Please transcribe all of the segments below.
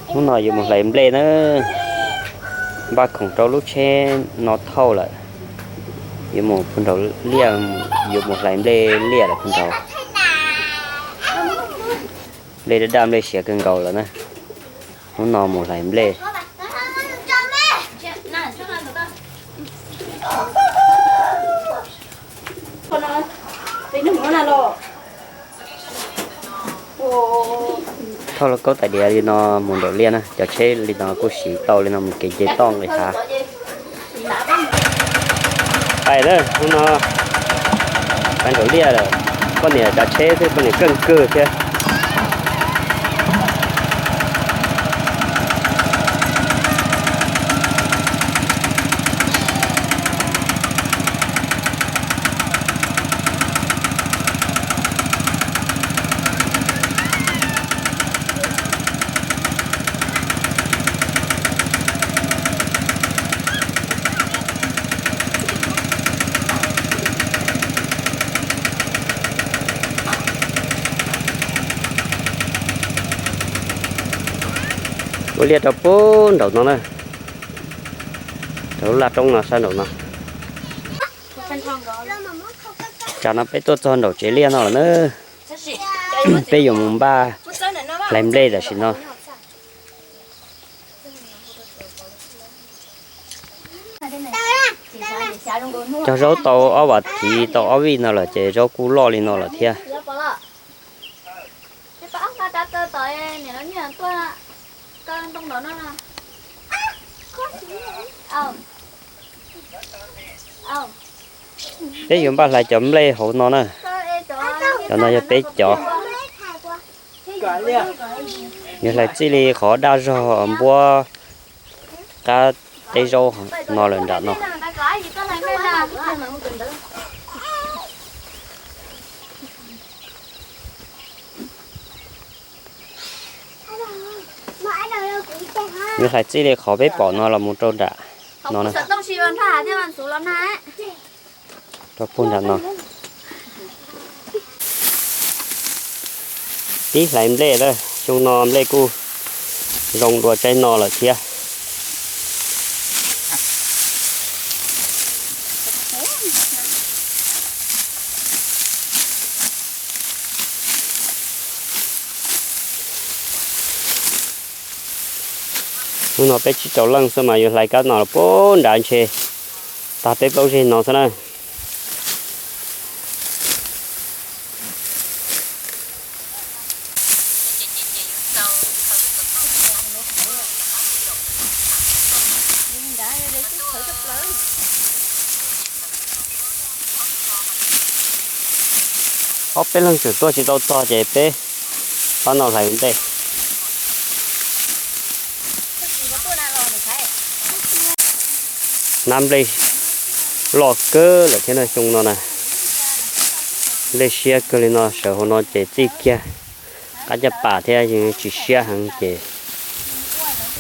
Hnub no yuav mus hlais nplej na, npaj khoom rau lub tsheb no thauj lawm. Yuav mus puag nraum liaj, yuav mus hlais nplej liaj lawm puag nraud. Nplej daj daj, nplej siav kawg nkaus lawm na. Hnub no mus hlais nplej. Thauj lauj kaub tais diav li no mus nraum liaj na, cov tsheb li no kuj siv tau li no mus kev nce toj nqis hav. Pais lawm, hnub no pais nraum liaj lawm, poj niam tsav tsheb xwb, poj niam keej kawg thiab. Ua liaj rau puag nraum no na, rau lub laj roob no sab nraum no. Tsam no peb tuaj txog nraum tsev liaj no lawm na. Peb yuav mus npaj hlais nplej tam sim no. Cog zaub tau ob vas thiv tau ob vij no lawm ces zaub kuj loj li no lawm thiab. Peb yuav npaj hlais cov nplej hauv no na. Cov no yog peb cov. Yuav hlais txij li qhov daj zog npuab qab teb zaub no lawm nram no. Yuav hlais txij li qhov peb pom no los mus rau nram no na. Rau puag nram no. Tib hlais nplej lawm, xyoo no nplej kuj zoo dua tsaib no lawm thiab. Hnub no peb tsib rau leej xwb mas yuav hlais kab no los puag nrad ntshe tag peb plaub zeg no xwb na. Ob peb leeg tseem tuaj tsis tau txog ces peb pab no hlais ua ntej. Hnab nplej loj kawg lawm thiab na xyoo no na. Nplej siab kawg li no, sawv hauv no ces txij kiag qab caj pas thiab, tsis siab heev ces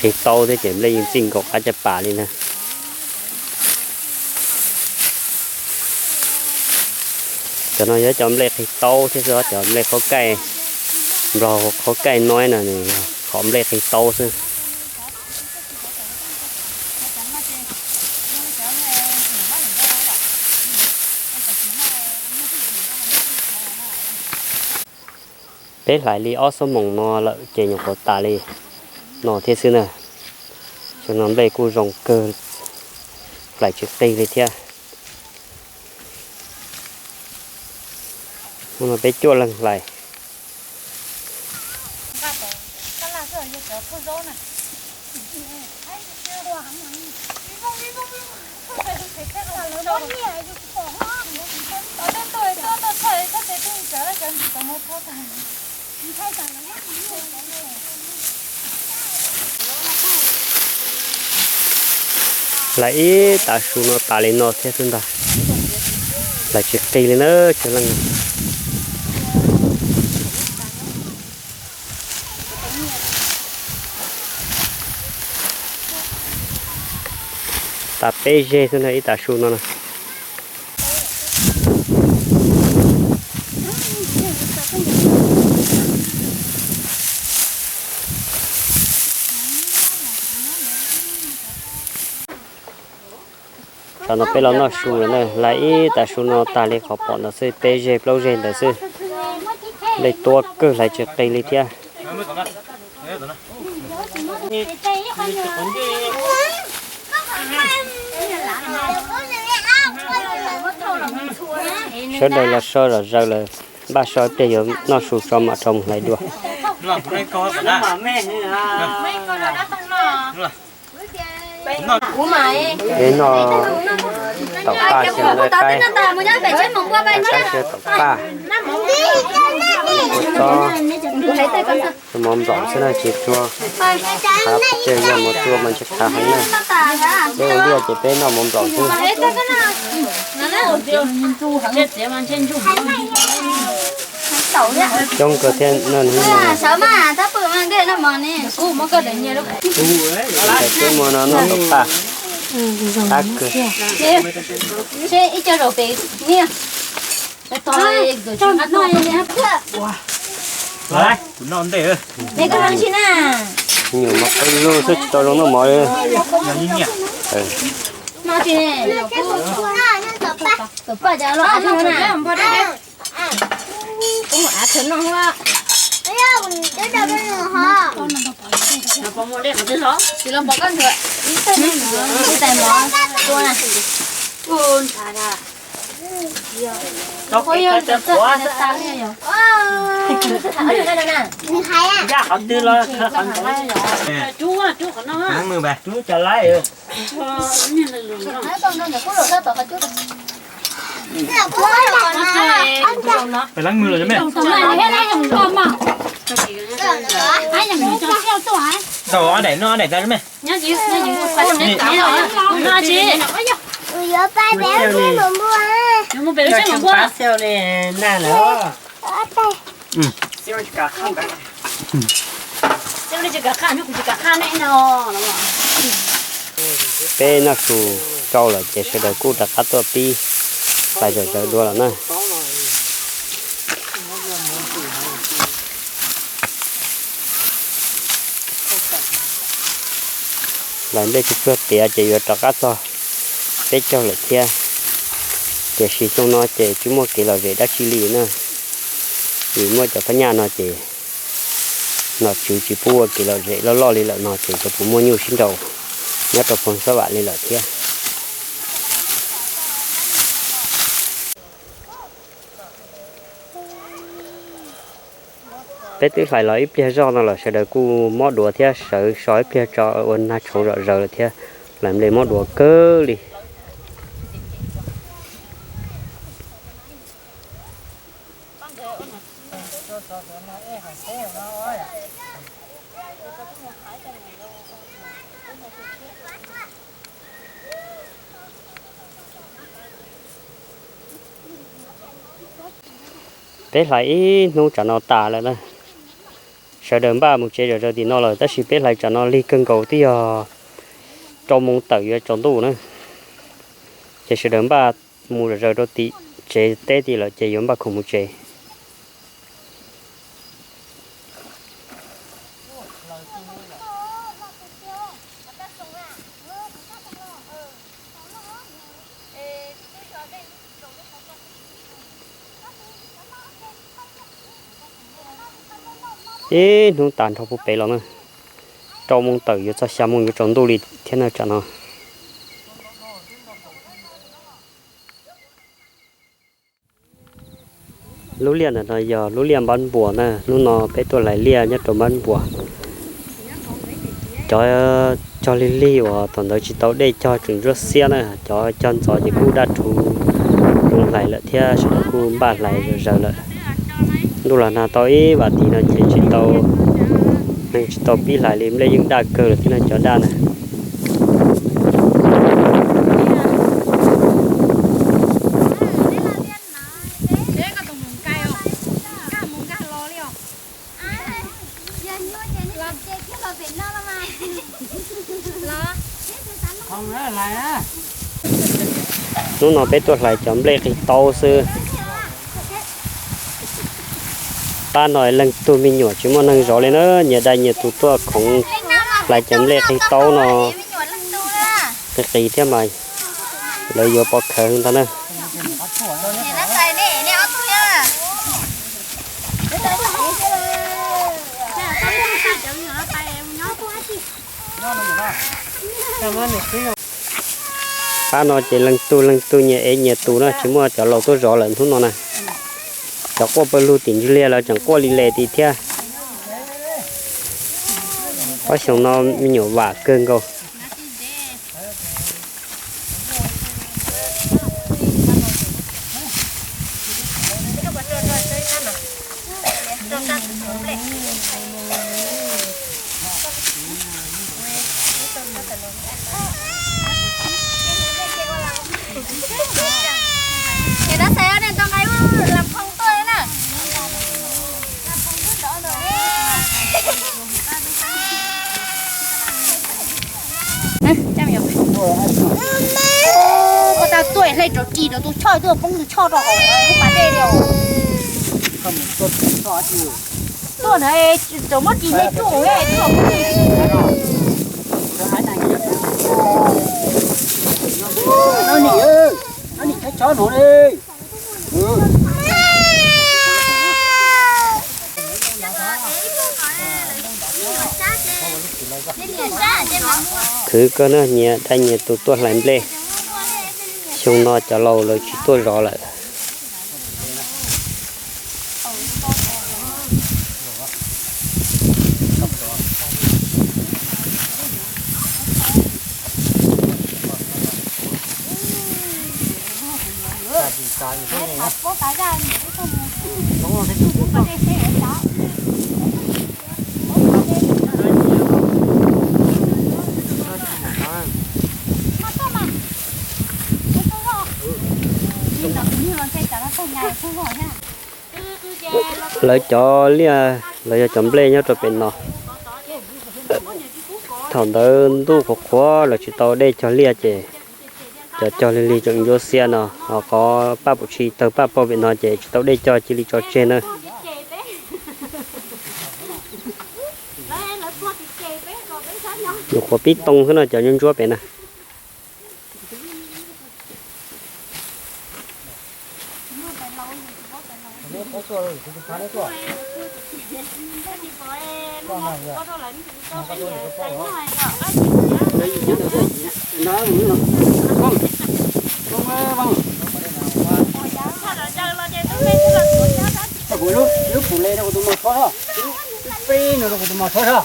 qis taub thiab ces nplej yeej txij nkaus qab caj pas li na. Cov no yog cov nplej qis taub thiab xwb, cov nplej qhaub kaij, nplog qhaub kaij no no nws yog qhov nplej qis taub xwb. Peb hlais li ob xuab moos no lawm ces nyuam qhuav tas li no thiab xwb na. Xyoo no nplej kuj zoo kawg, hlais tsis qig li thiab. Hnub no peb cuaj leeg hlais. Hlais ib tav su no tas li no thiab xwb ntag. Hlais tsis qig li na, tsis leej. Tas peb zeg xwb ntag ib tav su no na. Tam no peb los noj su lawm na, hlais ib tag su no tag li qhov pom ntawd xwb, peb zeg plaub zeg ntawd xwb. Nplej tuab kawg hlais tsis qis li thiab. Sawv daws los so zom zaws lawm, npaj so ib pliag yuav noj su tso mam rov mus hlais dua. Peb noj taum paj xyaw nqaij qaib, qaib xyaw taum paj, ua tsob, mov nplaum xwb na, tsis tsuag, qhav pes tsawg, yog mov tsuag mas ntshe qhav heev na. Peb ua liaj ces peb noj mov nplaum xwb. Coob kawg thiab no, hnub no. Peb muag no noj taum paj, qab kawg. Nyuam mov qab lug xwb tsis tau zoo noj mov li. Ncaj qhov twg los qhov ntawd. Rub, rub cov laib. Peb leej mwg los me. Tau ob daim no, ob daim tau me. Peb noj su tsau lawm ces sawv daws kuj rov qab tuaj pib hlais zom zaws dua lawm na. Hlais nplej tsuag tsuag tiav ces yuav rov qab txog peb caug lawm thiab. Tiam sis xyoo no ces tsis muaj kev lom zem dab tsi li na, vim muaj cov phab nyaj no ces nom tswv tsis pub ua kev lom zem loj loj li lawm no ces cov puas muaj nyuj sib nraus nyob rau phoos xab vam li lawm thiab. Peb twb hlais los ib pliag zoj no lawm, sawv daws kuj mob duav thiab, sawv so ib pliag tso ua nag tshauv zom zaws lawm thiab. Hlais nplej mob duav kawg li. Peb hlais ib hnub tsam no tas lawm na. Sawv daws npaj mus tsev zom zaws tim no lawm, tab sis peb hlais tsam no lig kawg nkaus twb yog rau moos tawm yuav tsaus ntuj na. Ces sawv daws npaj mus zom zaws rau tim tsev teb tid lawm ces yuav npaj khoom mus tsev. Ib hnub tas nrho puag pem los na, rau moos tawm yuav txog xya moos yuav tsaus ntuj li thiab na tsam no. Lub liaj ntawm no yog lub liaj Npab Npuas na, hnub no peb tuaj hlais liaj nyob rau Npab Npuas. Cov cog lig lig uas thaum ntawd tsis tau dej cog tseem ntsuab xiab na, cov cog ntxov ces kuj daj rhuv mus hlais lawm thiab sawv daws kuj npaj hlais zom zaws lawm. Ntuj los nag tau ib vas thiv no ces tsis tau, neeg tsis tau pib hlais li, nplej yeej daj kawg lawm thiab no cov daj na. Hnub no peb tuaj hlais cov nplej qig taub xwb. Pab no leej tug me nyuam tsis muaj neeg zov li na, nyias dai nyias tus tuaj khoov hlais cov nplej qig taub no. Qig qig thiab mas Lawv yuav pov khawv ntag na. Pab no ces leej tug leej tug nyias ev nyias tus na, tsis muaj cov laus tuaj zov lawm hnub no na. Cov quaj pawg lug tim ntsis liag lawv tseem quaj li le ti thiab. Ob xyoo no me nyuam vam kawg nkaus. Koj tau tuaj hlej rau ris rau tus choj tuaj poob tus choj rau hauv lub pas dej li. Tuaj na, tseem muab ris hlej tsuj tuaj. Khwv kawg na, nyias dab nyias tus tuaj hlais nplej. Xyoo no cov laus lawv tsis tuaj zov lawm. Lawv cov liaj, lawv yog cov nplej nyob rau pem no. Thaum ntawd ntuj qhuav qhuav lawv tsis tau dej cog liaj ces cov cog lig lig tseem ntsuab xiab no, ho qhov paj puv tshis tawg paj paug pem no ces tsis tau dej cog cia li tso tseg na. Nyuam qhuav pib too xwb no cov ntsuab ntsuab pem na. Lub pum le rau kuv tus mos tshov, lub peb no rau kuv tus mos tshov.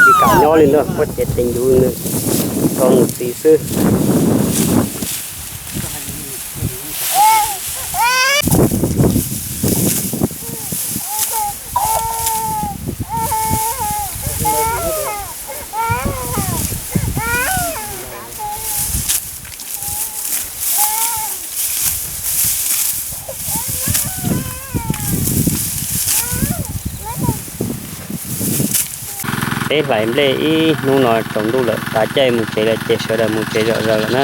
Tsis kam nyob li ntag, muab cev tees yus nws, tso nws txiv xwb. Peb hlais nplej ib hnub no tsaus ntuj lawm, tav caij mus tsev lawm ces sawv daws mus tsev zom zaws lawm na.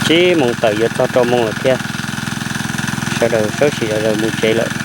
Tsib moos tawm yuav txog rau moos lawm thiab, sawv daws sawv tsees zom zaws mus tsev lawm.